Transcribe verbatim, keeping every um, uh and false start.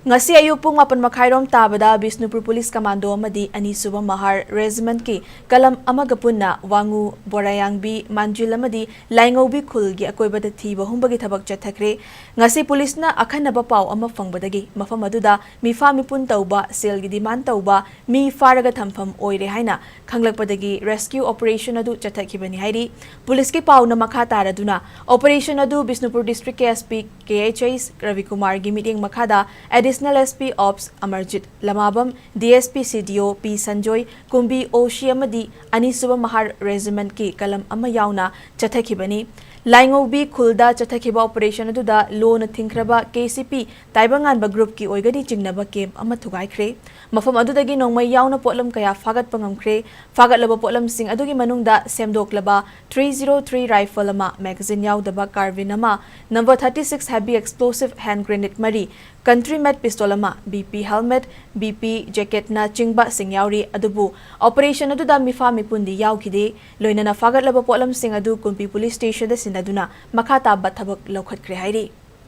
ꯉꯁꯤ ꯑꯌꯨꯛ ꯄꯨꯡ ꯃꯥꯄꯟ ꯃꯈꯥꯏꯔꯣꯝ ꯇꯥꯕꯗ ꯕꯤꯁꯅꯨꯄꯨꯔ ꯄꯨꯂꯤꯁ ꯀꯃꯥꯟꯗꯣ ꯑꯃꯗꯤ ꯑꯅꯤꯁꯨꯕ ꯃꯍꯥꯔ ꯔꯦꯖꯤꯃꯦꯟꯠꯀꯤ ꯀꯂꯝ ꯑꯃꯒ ꯄꯨꯟꯅ ꯋꯥꯉꯨ, ꯕꯣꯔꯥꯌꯥꯡꯕꯤ, ꯃꯥꯟꯖꯤꯜ ꯑꯃꯗꯤ ꯂꯥꯏꯉꯧꯕꯤ ꯈꯨꯜꯒꯤ ꯑꯀꯣꯏꯕꯗ ꯊꯤꯕ ꯍꯨꯝꯕꯒꯤ ꯊꯕꯛ ꯆꯠꯊꯈ꯭ꯔꯦ꯫ ꯉꯁꯤ ꯄꯨꯂꯤꯁꯅ ꯑꯈꯟꯅꯕ ꯄꯥꯎ ꯑꯃ ꯐꯪꯕꯗꯒꯤ ꯃꯐꯝ ꯑꯗꯨꯗ ꯃꯤꯐꯥ ꯃꯤꯄꯨꯟ ꯇꯧꯕ, ꯁꯦꯜꯒꯤ ꯗꯤꯃꯥꯟ ꯇꯧꯕ, ꯃꯤ ꯐꯥꯔꯒ ꯊꯝꯐꯝ ꯑꯣꯏꯔꯦ ꯍꯥꯏꯅ ꯈꯪꯂꯛꯄꯗꯒꯤ ꯔꯦꯁꯀ꯭ꯌꯨ ꯑꯣꯄꯔꯦꯁꯟ ꯑꯗꯨ ꯆꯠꯊꯈꯤꯕꯅꯤ ꯍꯥꯏꯔꯤ꯫ ꯄꯨꯂꯤꯁꯀꯤ ꯄꯥꯎꯅ ꯃꯈꯥ ꯇꯥꯔꯗꯨꯅ, ꯑꯣꯄꯔꯦꯁꯟ ꯑꯗꯨ ꯕꯤꯁꯅꯨꯄꯨꯔ ꯗꯤꯁꯇ꯭ꯔꯤꯛꯀꯤ ꯑꯦꯁ ꯄꯤ ꯀꯦ ꯑꯩꯆ ꯑꯩꯁ ꯔꯕꯤꯀꯨꯃꯥꯔꯒꯤ ꯃꯤꯠꯌꯦꯡ ꯃꯈꯥꯗ ꯑꯦꯗꯤꯁꯅꯦꯜ ꯑꯦꯁ ꯄꯤ ꯑꯣꯞꯁ ꯑꯃꯔꯖꯤꯠ ꯂꯃꯥꯕꯝ, ꯗꯤ ꯑꯦꯁ ꯄꯤ ꯁꯤ ꯗꯤ ꯑꯣ ꯄꯤ ꯁꯟꯖꯣꯏ, ꯀꯨꯝꯕꯤ ꯑꯣ ꯁꯤ ꯑꯃꯗꯤ ꯑꯅꯤꯁꯨꯕ ꯃꯍꯥꯔ ꯔꯦꯖꯤꯃꯦꯟꯠꯀꯤ ꯀꯂꯝ ꯑꯃ ꯌꯥꯎꯅ ꯆꯠꯊꯈꯤꯕꯅꯤ꯫ ꯂꯥꯏꯉꯧꯕꯤ ꯈꯨꯜꯗ ꯆꯠꯊꯈꯤꯕ ꯑꯣꯄꯔꯦꯁꯟ ꯑꯗꯨꯗ ꯂꯣꯅ ꯊꯤꯡꯈ꯭ꯔꯕ ꯀꯦ ꯁꯤ ꯄꯤ ꯇꯥꯏꯕꯪꯉꯥꯟꯕ ꯒ꯭ꯔꯨꯞꯀꯤ ꯑꯣꯏꯒꯅꯤ ꯆꯤꯡꯅꯕ ꯀꯦꯝꯞ ꯑꯃ ꯊꯨꯒꯥꯏꯈ꯭ꯔꯦ꯫ ꯃꯐꯝ ꯑꯗꯨꯗꯒꯤ ꯅꯣꯡꯃꯩ ꯌꯥꯎꯅ ꯄꯣꯠꯂꯝ ꯀꯌꯥ ꯐꯥꯒꯠꯄ ꯉꯝꯈ꯭ꯔꯦ꯫ ꯐꯥꯒꯠꯂꯕ ꯄꯣꯠꯂꯝꯁꯤꯡ ꯑꯗꯨꯒꯤ ꯃꯅꯨꯡꯗ ꯁꯦꯝꯗꯣꯛꯂꯕ three zero three rifle ꯑꯃ, magazine ꯌꯥꯎꯗꯕ carbine ꯑꯃ, number thirty six heavy explosive hand grenade ꯃꯔꯤ, country made pistol ꯑꯃ, B P helmet, B P jacketꯅ ꯆꯤꯡꯕꯁꯤꯡ ꯌꯥꯎꯔꯤ꯫ ꯑꯗꯨꯕꯨ ꯑꯣꯄꯔꯦꯁꯟ ꯑꯗꯨꯗ ꯃꯤꯐꯥ ꯃꯤꯄꯨꯟꯗꯤ ꯌꯥꯎꯈꯤꯗꯦ꯫ ꯂꯣꯏꯅꯅ ꯐꯥꯒꯠꯂꯕ ꯄꯣꯠꯂꯝꯁꯤꯡ ꯑꯗꯨ ꯀꯨꯝꯕꯤ ꯄꯨꯂꯤꯁ ꯁ꯭ꯇꯦꯁꯟꯗ ꯁꯤꯟꯅꯗꯨꯅ ꯃꯈꯥ ꯇꯥꯕ ꯊꯕꯛ ꯂꯧꯈꯠꯈ꯭ꯔꯦ ꯍꯥꯏꯔꯤ꯫